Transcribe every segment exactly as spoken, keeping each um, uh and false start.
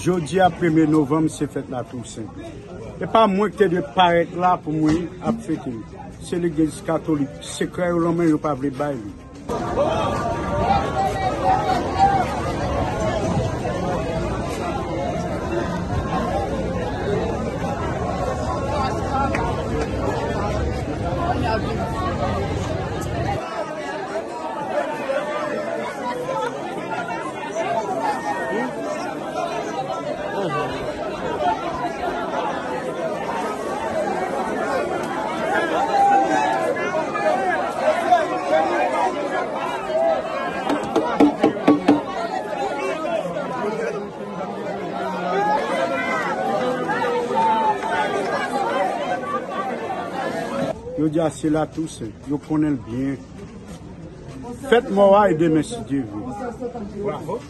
Jodi a premye novanm, se fèt Latousen. E pa mwen ki te dwe parèt la pou mwen ap fete l. Se legliz katolik sekrè yo lanmen yo pa vle bay li. Yo di a se Latousen, yo konnen l byen. Fèt mò a e demen si Dye vle. Bravo.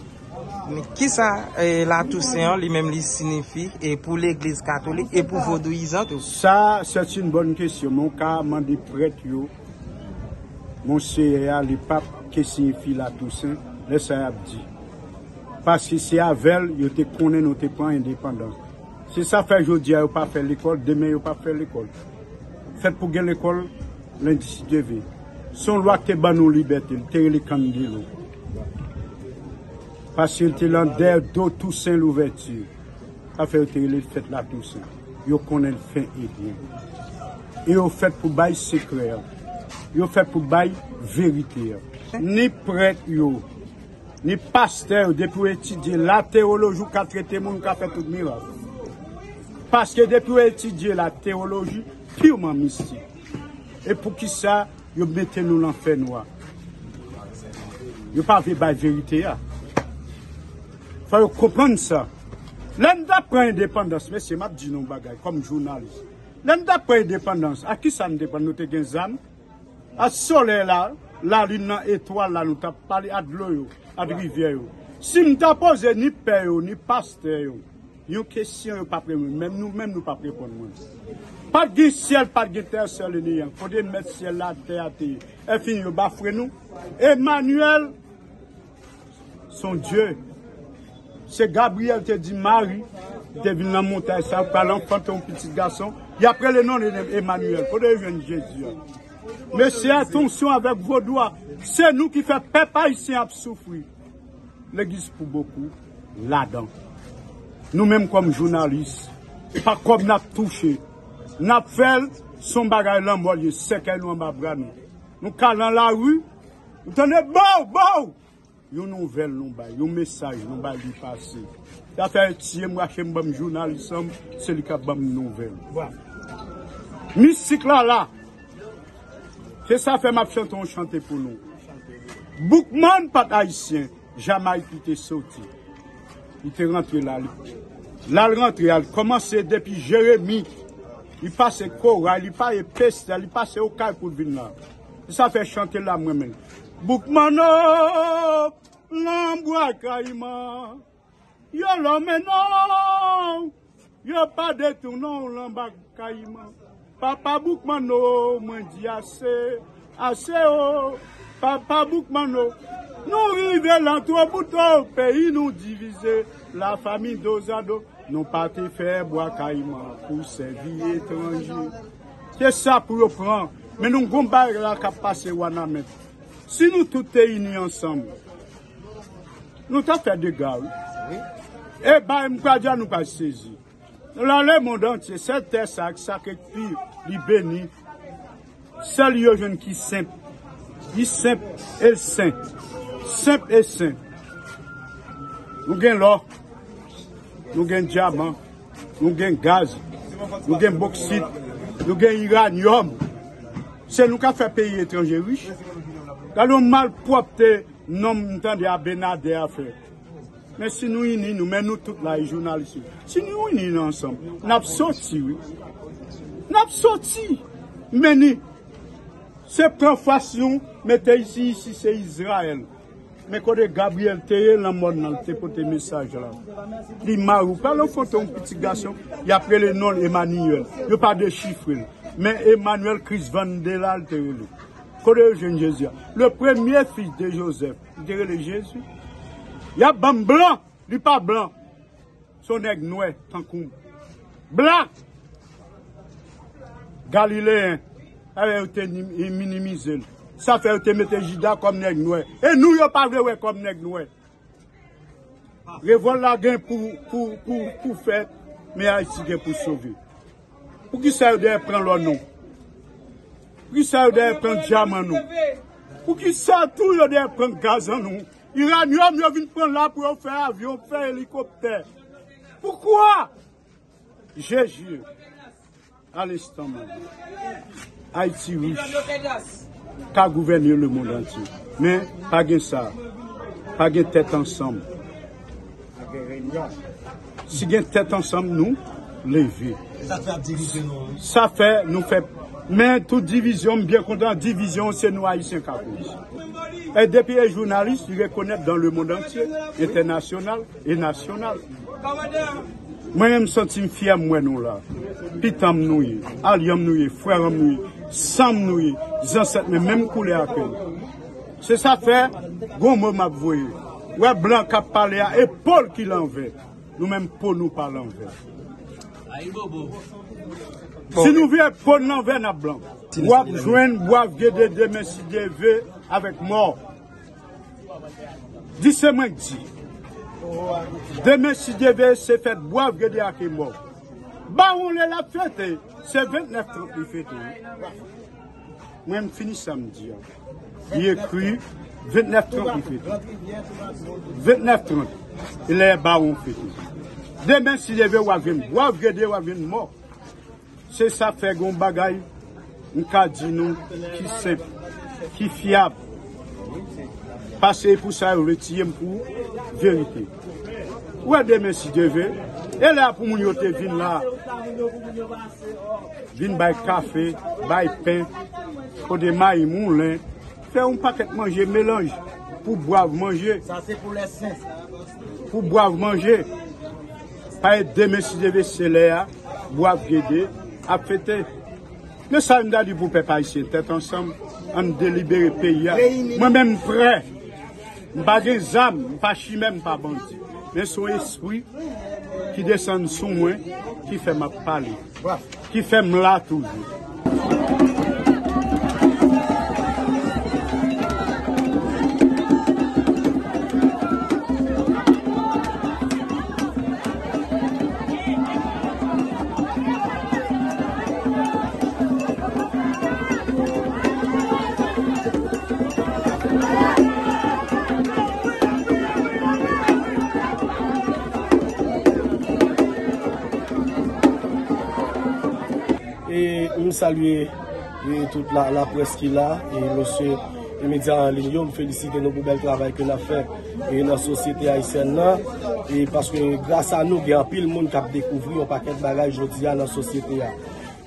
Men kisa, eh, Latousen an li menm li siyifi, e pou legliz katolik e pou vodouyizan tou? Sa, c'est une bonne question. Men w ka mande prèt yo, Monseyè a, lepap, ki siyifi Latousen, lè sa y ap di. Paske se avè l yo te konnen nou te pran endepandans. Se sa fè jodi a yo pa fè lekòl, demen yo p ap fè lekòl. Fèt pou gen lekòl, lendi si Dye vle. Se yon lwa ki te ban nou libète, li te rele Candelo. Paske l te lan dèyè do Tousen Louvèti. Sa fè yo te rele l fèt Latousen. Yo konnen l fen e byen. E yo fèt pou bay sekrè a. Yo fèt pou bay verite a. Ni prèt yo, ni pastè yo, depi w etidye latewoloji, w ka trete moun, w ka fè tout mirak. Paske depi w etidye latewoloji, piman mistik. E poukisa yo mete nou nan fènwa? Yo pa vle bay verite a. Fò yo konprann sa. Lè n t ap pran endepandans, mesye, m ap di nou yon bagay kòm jounalis. Lè n t ap pran endepandans, a kisa n te pran? Nou te gen zam? A solèy la, lalin nan, etwal la, nou t ap pale, a dlo yo, a rivyè yo. Si m ta poze ni pè yo, ni pastè yo yon kesyon, yo p ap reponn. Menm nou menm, nou p ap reponn mwen. Pa t gen syèl, pa t gen tè, sèl e neyan. Kote mèt syèl la, tè a te ye? Èfini yo bafwe nou. Emanyèl, se yon Dye. Se Gabriyèl te di Mari, li te vin nan montay sa, ou pral anfante yon pitit gason, y ap rele non li Emanyèl. Kote yo jwenn Jezi a? Mesye, atansyon avèk vodou a. Se nou ki fè pèp ayisyen ap soufri. Legliz pou bokou ladan. Nou menm kòm jounalis, pa kòb n ap touche. N ap fè l, se yon bagay lanmò l ye, sèkèy nou anba bra nou. Nou ka nan lari, nou tande bow, bow! Yon nouvèl nou bay, yon mesaj nou bay li pase. Zafè tiye m, rache m, ban m jounalis an m, se li k ap ban m nouvèl. Mistik la la. Se sa fè m ap chante yon chante pou nou. Boukman pa t ayisyen, Jamayik li te soti. Li te rantre la. Li, la l rantre a, li kòmanse depi Jeremi. Li pase Koray, li pase Pestè, li pase Okay pou l vin la. Se sa fè chante la m renmen l. Boukman o, lan bwa Kayiman. Yo lòmen non, yo pa detounen w lan bwa Kayiman. Papa Boukman o, mwen di ase, ase o. Papa Boukman o, nou rive lan two bout o, peyi nou divize, lafanmi dozado, nou pa te fè bwa Kayiman pou sèvi etranje. Se sa pou yo pran, men nou gon bagay la k ap pase Wanament. Si nou tout te ini ansanm, nou t ap fè dega, wi. E bay m ka di a nou pa sezi. Nan lemonn antye, sèl tè sa ak sa k ekri, li beni. Sèl yo jwenn ki senp. Li senp e l sen. Senp e sen. Nou gen lò. Nou gen dyaman. Nou gen gaz. Nou gen boksit. Nou gen iranyòm. Se nou k ap fè peyi etranje rich. Gade yon malpwòpte nonm m tande Abinader a fè. Men si nou ini nou, men nou tout la, e jounalis yo. Si nou ini nou ansanm, n ap soti, wi. N ap soti. Men ni, se pran fas nou mete isi, isi se Izrayèl. Men kote Gabriyèl te ye, lan mòn nan, li te pote mesaj la. Li mari, ou pral anfante yon pitit gason, y ap rele non l Emanyèl. Yo pa dechifre l. Men Emanyèl, Kris vande la, li te rele. Kote yo jwenn Jezi a? Le premier fils de Joseph, li te rele Jezi. Y ap ban m blan, li pa blan. Se yon nèg nwè tankou m. Blan! Galileyen. Sa fè yo te ni- minimize l. Sa fè yo te mete Jida kòm nèg nwè. E nou, yo pa vle wè kòm nèg nwè. Revòl la gen pou, pou, pou, pou fèt, men Ayiti gen pou sove. Poukisa yo dèyè pran lò nou? Poukisa yo dèyè pran dyaman nou? Poukisa tou yo dèyè pran gaz an nou? Iranyòm yo vin pran la pou yo fè avyon, fè elikoptè. Poukwa? Jezi, a lenstan menm, Ayiti rich, ka gouvène lemonn antye. Men, pa gen sa. Pa gen tèt ansanm. Si gen tèt ansanm, nou leve. Sa fè nou fè. Men tout divizyon, m byen kontan, divizyon se nou Ayisyen k akoz. E depi e jounalis, li rekonèt dan lemonn antye, entènasyonal e nasyonal. Mwen menm, m santi m fyè m wè nou la. Pitanm nou ye, alyanm nou ye, frèranm nou ye, sanm nou ye, zansèt mwen menm koulè ak yo. Se sa fè, gon mo m ap voye. Wè blan k ap pale a, e po l ki lanvè. Nou menm, po nou pa lanvè. Si nou vle po n lanvè, n ap blan. W ap jwenn Bwav Gede demen, si Dye vle, avèk mò. Di se mwen k di. Demen, si Dye vle, se fèt Bwav Gede ak mò. Bawon lè l ap fete, se vennèf trant li fete. Mwen, m fini sa m di a. Li ekri vennèf trant li fete. Vennèf trant. E lè bawon fete. Demen, si Dye vle, w a vin Bwav Gede, w a vin mò. Se sa k fè gen yon bagay m ka di nou ki senp, ki fyab. Pase e pou sa yo vle tiye m pou verite. Ou wè demen, si Dye vle, e lè a pou moun yo te vin la, vin bay kafe, bay pen, kote mayi moulen, fè yon pakèt manje melanj pou Bwav manje. Sa se pou lè sen. Pou Bwav manje. Pa e demen, si Dye vle, se lè a Bwav Gede ap fete. Men sa m ta di pou pèp ayisyen, tèt ansanm, ann delibere peyi a. Mwen menm, m prè. M pa gen zam, m pa chimè, m pa bandi. Men se yon espri ki desann sou mwen, ki fè m ap pale, ki fè m la toujou. E m salye, e, tout la, laprès ki la, e mesye, e medya an liy yo, m felisite nou pou bèl travay ke n ap fè, e nan sosyete ayisyèn nan, e paske gras a nou, gen anpil moun k ap dekouvri yon pakèt bagay jodi a nan sosyete a.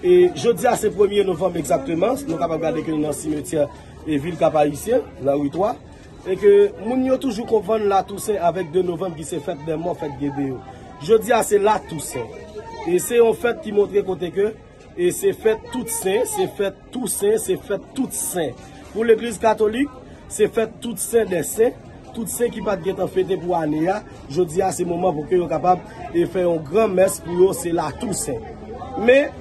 E jodi a se premye novanm egzakteman, nou kapab gade ke nou nan simetyè e vil Kap Ayisyen, nan ri twa, e ke moun yo toujou konfonn Latousen avèk de novanm ki se fèt dè mò, fèt Gede yo. Jodi a se Latousen. E se yon fèt ki montre kote ke, e se fèt tout sen, se fèt Tousen, se fèt tout sen. Pou legliz katolik, se fèt tout sen dè sen, tout sen ki pa t gentan fete pou ane a, jodi a se moman pou ke yo kapab, e fè yon gran mès pou yo, se Latousen. Men,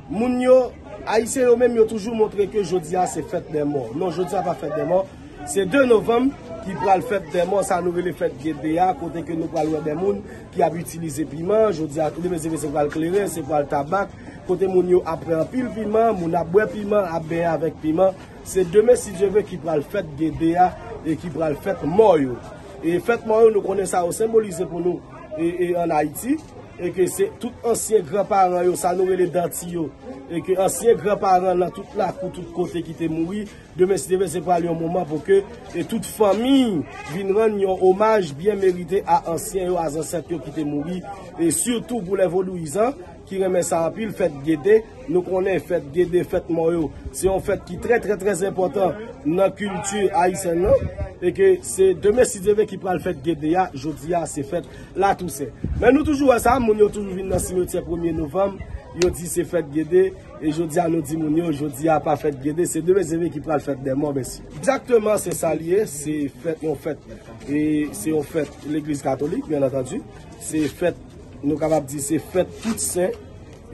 moun yo, Ayisyen yo menm, yo toujou montre ke jodi a se fèt dè mò. Non, jodi a pa fèt dè mò. Se de novanm ki pral fèt dè mò, sa nou rele fèt Gede a, kote ke nou pral wè de moun ki ap itilize piman. Jodi a, demen, se pral kleren, se pral tabak, kote moun yo ap pran anpil piman, moun ap bwè piman, ap benyen avèk piman. Se demen, si Dye vle, ki pral fèt Gede a e ki pral fèt mò yo. E fèt mò yo, nou konnen sa yo senbolize pou nou, e, e ann Ayiti, e ke se tout ansyen granparan yo, sa nou rele danti yo, e ke ansyen granparan nan tout lakou, tout kote ki te mouri, demen, si Dye vle, se pral yon moman pou ke, e tout fanmi vin rann yon omaj byen merite a ansyen yo, a zansèt yo ki te mouri, e sitou pou lè vodouyizan, ki renmen sa anpil, fèt Gede. Nou konnen fèt Gede, fèt mò yo, se yon fèt ki trè, trè, trè enpòtan nan kilti ayisyèn nan, e ke se demen, si Dye vle, ki pral fèt Gede a, jodi a, se fèt Latousen. Men nou toujou wè sa, moun yo toujou vin nan simetyè premye novanm, yo di se fèt Gede, e jodi a, nou di moun yo, jodi a pa fèt Gede, se demen, si Dye vle, ki pral fèt dè mò, mèsi. Egzakteman, se sa l ye, se fèt, yon fèt, e se yon fèt legliz katolik, byen antandi, se fèt Nou kapab di se fèt tout sen.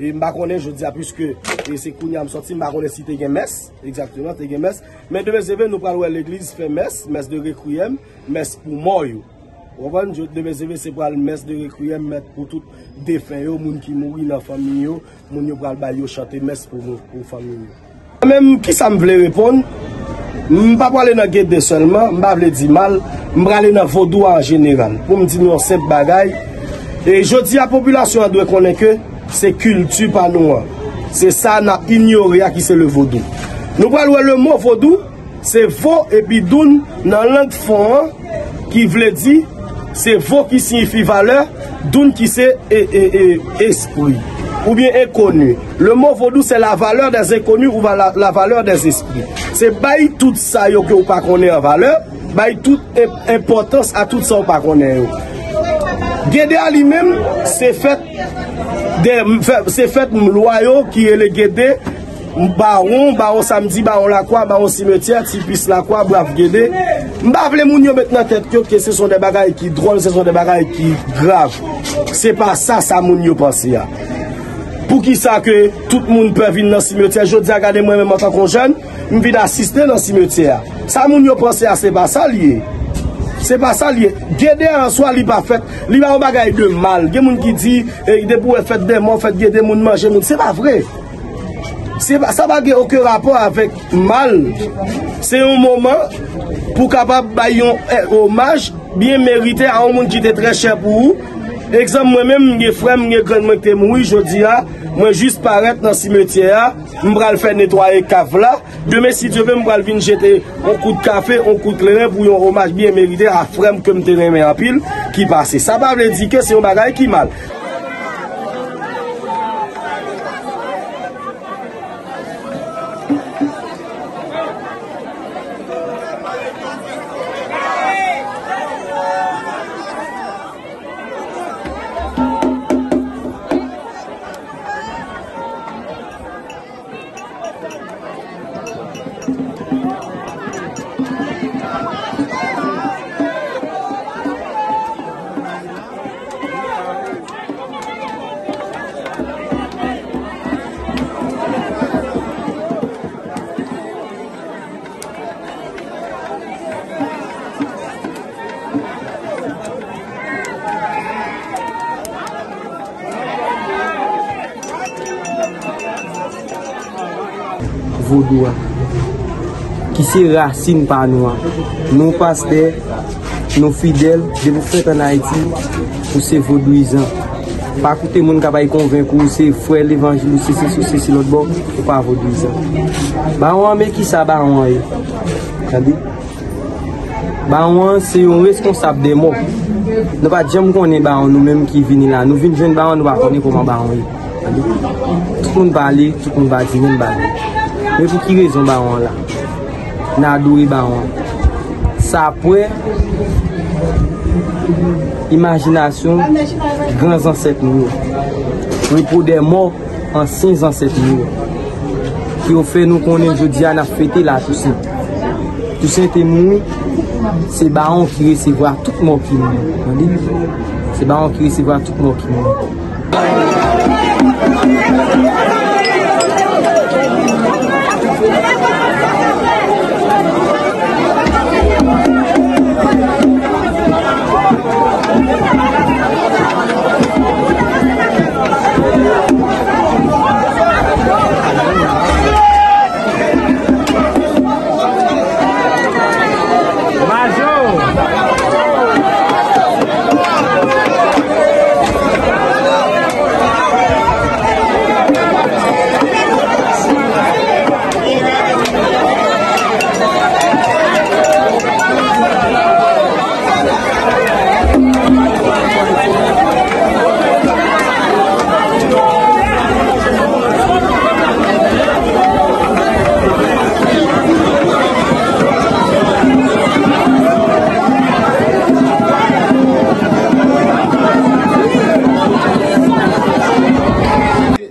E m pa konnen jodi a, piske e se kounye a m sòti, m pa konnen si te gen mès, egzakteman, te gen mès. Men demen se vre, nou pral wè legliz fè mès, mès de rekwiyèm, mès pou mò yo. Ou konprann? Demen se vre, se pral mès de rekwiyèm, mès pou tout defen yo, moun ki mouri nan fanmi yo, moun yo pral bay yo chante mès pou, pou fanmi yo. Menm, kisa m vle reponn? M pa prale nan Gede sèlman, m pa vle di mal, m prale nan vodou a an jeneral. Pou m di nou yon senp bagay, e jodi a, popilasyon an dwe konnen ke se kilti pa nou an. Se sa n ap inyore a ki se le vodou. Nou pral wè le mo vodou, se vo epi doun nan lang fon an, ki vle di, se vo ki siyifi valè, doun ki se e, e, e, espri, oubyen enkoni. Le mot vodou, c'est la valeur des inconnus ou la, la valeur des esprits. Se bay tout sa yo ke w pa konnen an valè, bay tout en- enpòtans a tout sa w pa konnen yo. Gede a li menm, se fèt de, se fèt lwa yo ki rele Gede, bawon, bawon Samdi, bawon Lakwa, bawon Simetyè, Ti Pis Lakwa, Brav Gede. M pa vle moun yo met nan tèt yo ke se son de bagay ki dwòl, se son de bagay ki grav. Se pa sa, sa moun yo panse a. Poukisa ke tout moun pè vin nan simetyè? Jodi a, gade mwen menm antanke yon jèn, m vin asiste nan simetyè a. Sa moun yo panse a, se pa sa l ye. Se pa sa l ye. Gede a an swa, li pa fèt, li pa yon bagay de mal. Gen moun ki di, e, depi w wè fèt dè mò, fèt Gede, moun manje moun. Se pa vre. Se pa, sa pa gen okenn rapò avèk mal. Se yon moman pou kapab bay yon, eh, omaj byen merite a yon moun ki te trè chè pou ou. Egzanp, mwen menm, m gen frè m, m gen grann mwen ki te mouri, jodi a, mwen jis parèt nan simetyè a, m pral fè netwaye kav la. Demen, si Dye vle, m pral vin jete yon kout kafe, yon kout kleren pou yon omaj byen merite a frè m ke m te renmen anpil, ki pase. Sa pa vle di ke se yon bagay ki mal. Vodou a, ki se rasin pa nou an. Nou pastè, nou fidèl, depi w fèt ann Ayiti, ou se vodouyizan. Pa koute moun k ap al konvenk ou, ou se frè levanjil, ou se sesi, ou se sesi lòt bò, ou pa vodouyizan. Bawon an, men kisa bawon an ye? Tande? Bawon an se yon reskonsab dè mò. Nou pa t janm konnen bawon, nou menm ki vini la. Nou vin jwenn bawon, nou pa konnen kòman bawon ye. Tande? Tout moun pale, tout moun pa di menm bagay. Men pou ki rezon bawon an la? N adore bawon an. Sa prè imajinasyon gran zansèt nou yo. Repo dè mò ansyen zansèt nou yo, ki yo fè nou konnen jodi a n ap fete Latousen. Tousen te mouri, se bawon ki resevwa tout mò ki mouri. Tande? Se bawon ki resevwa tout mò ki mouri.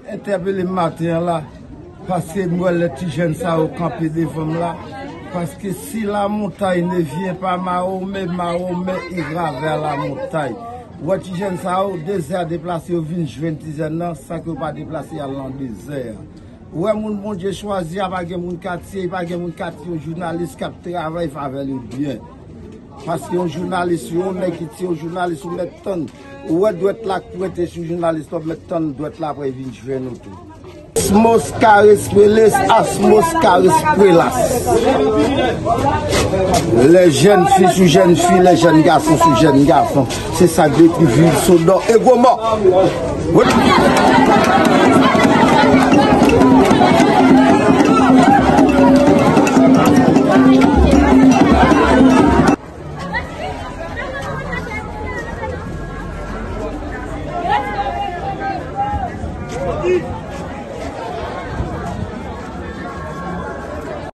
Entèpele m maten an la, paske m wè lè ti jèn sa yo kanpe devan m la, paske si la montagne ne vient pas, Mahomet, Mahomet ira vers la montagne. Ou wè ti jèn sa yo, dezè a deplase, yo vin jwenn ti jèn nan, san ke yo pa deplase al nan dezè a. Ou wè moun Bondye chwazi a, pa gen moun ka tiye, pa gen moun ka tiye yon jounalis k ap travay favè li byen. Paske yon jounalis, yon nèg ki tiye yon jounalis, ou mèt tann. Ou wè dwèt la k pwente sou jounalis la, ou mèt tann dwèt la apre vin jwenn ou tou. Asmos Kares Preles, Asmos Kares Prelas. Les jeunes filles sous jeunes filles, les jeunes garçons sous jeunes garçons. Se sa k dekri vil Sodò e Gomò.